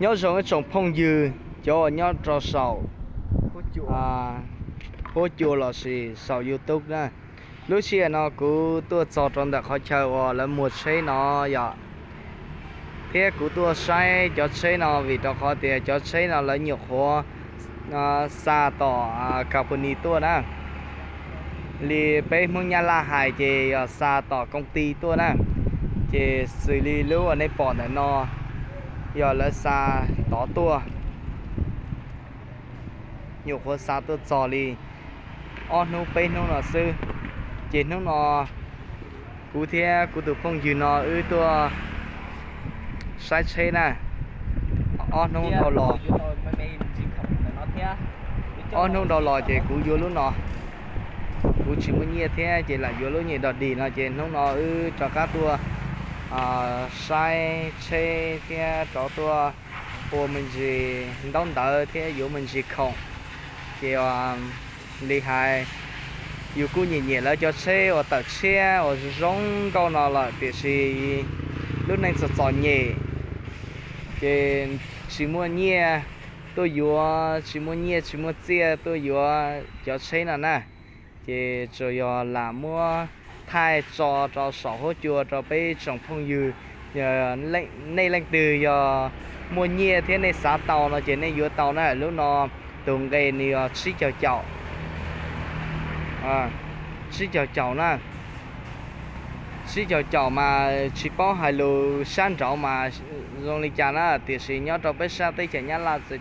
Nyob zoo ib tsoom phooj ywg cov uas nyob rau saum huab cua lossis saum YouTube na. Lub sij hawm no kuv tuaj txog rau ntawm qhov chaw uas lawv muag tsheb no yom, thiab kuv tuaj saib cov tsheb no vim rau qhov tias cov tsheb no lawv nyuam qhuav xa tom company tuaj na. Li peb Hmoob Nyab Laj hais ces yog xa tom công ty tuaj na. Ces xws li lub uas nej pom ntawm no yog lawv xa tod tuaj, nyuam qhuav xa tuaj txog li ob hnub peb hnub no xwb. Ces hnub no kuv thiab kuv tus phooj ywg no wb tuaj saib tsheb na. Ob hnub dhau los, ob hnub dhau los ces kuv yuav lub no, kuv tsis muaj nyiaj thiab ces lam yuav lub nyuag dog dig no ces hnub no wb rov qab tuaj saib tsheb thiab rov tuaj ua me ntsis ntaub ntawv thiab yuav me ntsis khoom. Ces li hais, yus kuj nyiam nyiam lawv cov tsheb uas tawm tshiab uas zoo nkauj no lawm tiam sis lub neej txom txom nyem ces tsis muaj nyiaj tuaj yuav, tsis muaj nyiaj tsis muaj txiaj tuaj yuav cov tsheb no na. Ces tsuas yog lam muab thaij tso rau saum huab cua rau peb tsoom phooj ywg, nej leej twg yog muaj nyiaj thiab nej xav tau no ces nej yuav tau na. Lub no tus nqe nws yog tsib caug caum, tsib caug caum na. Tsib caug caum mas tsis paub hais lus sab nraud mas zoo li cas na, tiam sis nyob rau peb sab teb chaws Nyab Laj ces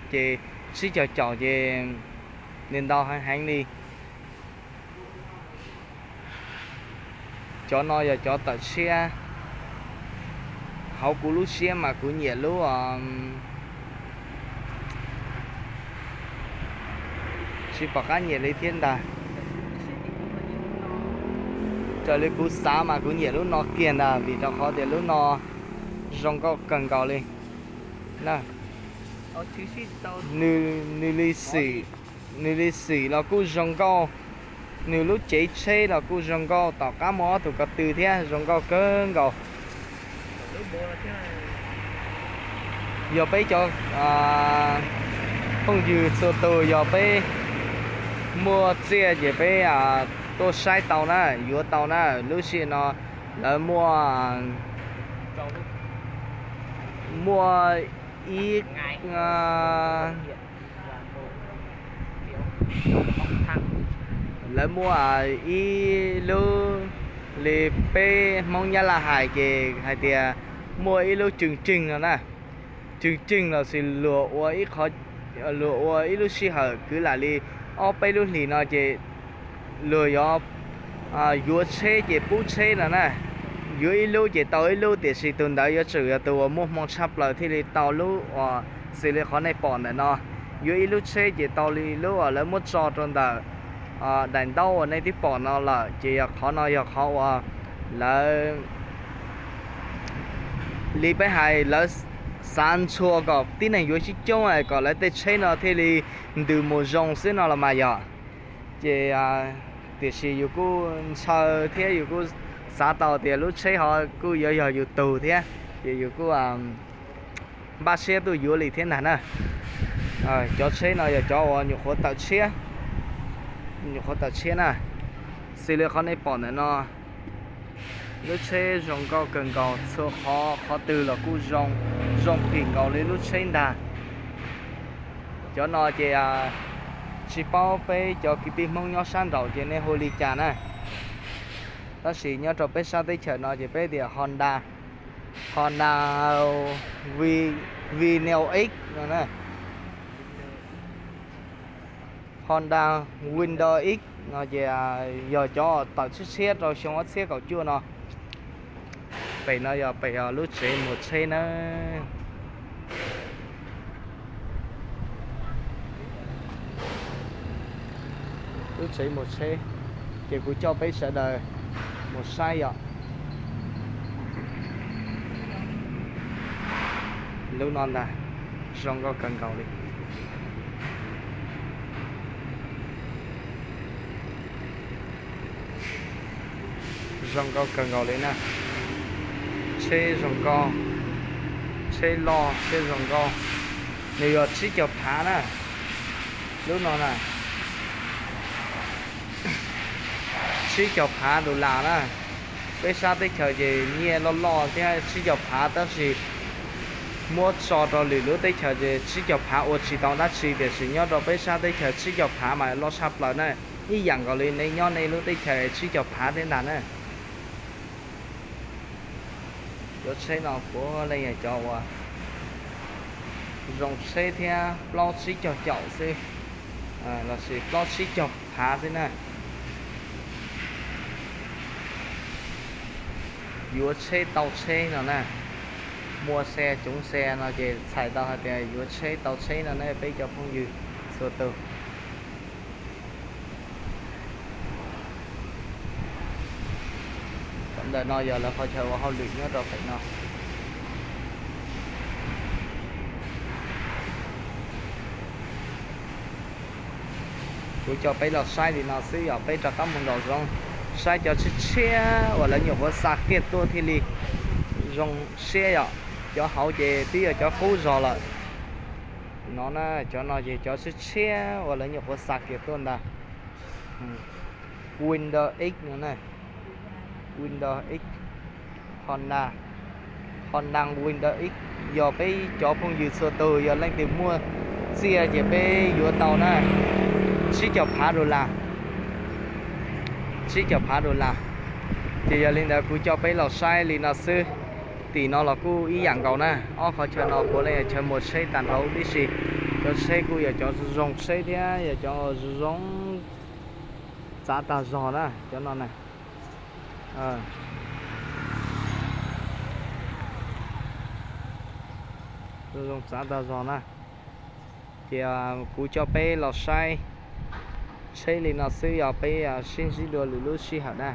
tsib caug caum ces nws ntau heev heev li. Cov no yog cov tawm tshiab. Hauv kuv lub siab mas kuv nyiam lub, tsis pom qab nyiam li thiab ntag. Raws li kuv xav mas kuv nyiam lub no kiag ntag vim rau qhov tias lub no zoo nkauj kawg nkaus li. Nws li xim, nws li xim los kuj zoo nkauj, nws lub cev tsheb los kuj zoo nkauj, tom qab muaj ob tug ko tw thiab zoo nkauj kawg nkaus. Yog peb cov phooj ywg txhua tus yog peb muaj txiaj ces peb tuaj saib tau na, yuav tau na. Lub sij hawm no lawv muaj, muaj ib, lawv muaj ib lub, li peb Hmoob Nyab Laj hais ces hais tias muaj ib lub cwj cwj no na. Cwj cwj los sis luag ua ib qho, luag ua ib lub sij hawm kwv lam li ob peb lub hlis no ces luag yuav, yuav tsheb ces pub tsheb no na. Yuav ib lub ces tau ib lub, tiam sis tus ntawd yuav tsum yog tus uas muaj hmoo tshaj plaws thiaj li tau lub uas xws li qhov nej pom ntawm no. Yuav ib lub tsheb ces tau li lub uas lawv muab tso rau ntawm daim ntaub uas nej twb pom no lawm, ces yog qhov no yog qhov uas lawv, li peb hais, lawv xav ntshua kom tib neeg yuav coob coob kom lawv tej tsheb no thiaj li ntws mus zoo xwb no los mas yog. Ces tiam sis yus kuj ntshaw thiab yus kuj xav tau tias lub tsheb ho kuj yuav yog yus tug thiab, ces yus kuj npaj siab tuaj yuav li thiab ntag na. Cov tsheb no yog cov uas nyuam qhuav tawm tshiab, nyuam qhuav tawm tshiab na. Xws li qhov nej pom ntawm no, lub tsheb zoo nkauj kawg nkaus, txhua qhov qhov twg los kuj zoo, zoo phim nkaus li lub tsheb ntag. Cov no ces tsis paub peb cov kwv tij Hmoob nyob sab nraud ces nej hu li cas na. Tab sis nyob rau peb sab teb chaws no ces peb tias Honda, Honda V, V neo X no na. Honda Window X no ces yog cov tawm tshiab tshiab rau xyoo ob txhiab kaum cuaj no. Pem no yog pem lub tsev muag tsheb nawb. Lub tsev muag tsheb, ces kuv coj peb sawv daws mus saib yom. Lub no ntag, zoo nkauj kawg nkaus li. Zoo nkauj kawg nkaus li na. Tsheb zoo nkauj, tsheb loj tsheb zoo nkauj. Nws yog tsib caug phav na, lub no na, tsib caug phav dollar na. Peb sab teb chaws ces nyiaj loj loj thiab tsib caug phav, tab sis muab tso rau lwm lub teb chaws ces tsib caug phav ua tsis tau dab tsi, tiam sis nyob rau peb sab teb chaws tsib caug phav mas loj tshaj plaws na. Ib yam nkaus li nej nyob nej lub teb chaws tsib caug phav thiab ntag na. Cov tsheb no puav leej yog cov uas zoo tsheb thiab plaub tsib caug caum xwb, lossis plaub tsib caug phav xwb na. Yuav tsheb tau tsheb no na, muaj xe coob xe no ces txhais tau hais tias yuav tsheb tau tsheb no ne peb cov phooj ywg txhua tus. Ntawm no yog lawv qhov chaw ua hauj lwm nyob rau pem no. Kuv coj peb los saib li no xwb yog peb rov qab mus nraum zoov saib cov tshiab tshiab uas lawv nyuam qhuav xa kiag tuaj thiaj li zoo siab yom. Cov hauv ces twb yog cov qub zog lawm. No na, cov no ces cov tshiab tshiab uas lawv nyuam qhuav xa kiag tuaj ntag. Window X no na, Window X, Honda, Honda Window X. Yog peb cov phooj ywg txhua tus yog leej twg muaj txiaj ces peb yuav tau na, tsib caug phav dollar, tsib caug phav dollar. Ces yog li ntawd kuv coj peb los saib li no xwb. Tim no los kuj ib yam nkaus na, ob qhov chaw no puav leej yog chaw muag tsheb tag nrho huv tib si. Cov tsheb kuj yog cov zoo tsheb thiab yog cov zoo txav tag zog na, cov no na. Zoo txav tag zog na. Ces kuv coj peb los saib tsheb li no xwb, yog peb sib ntsib dua lwm lub sij hawm na.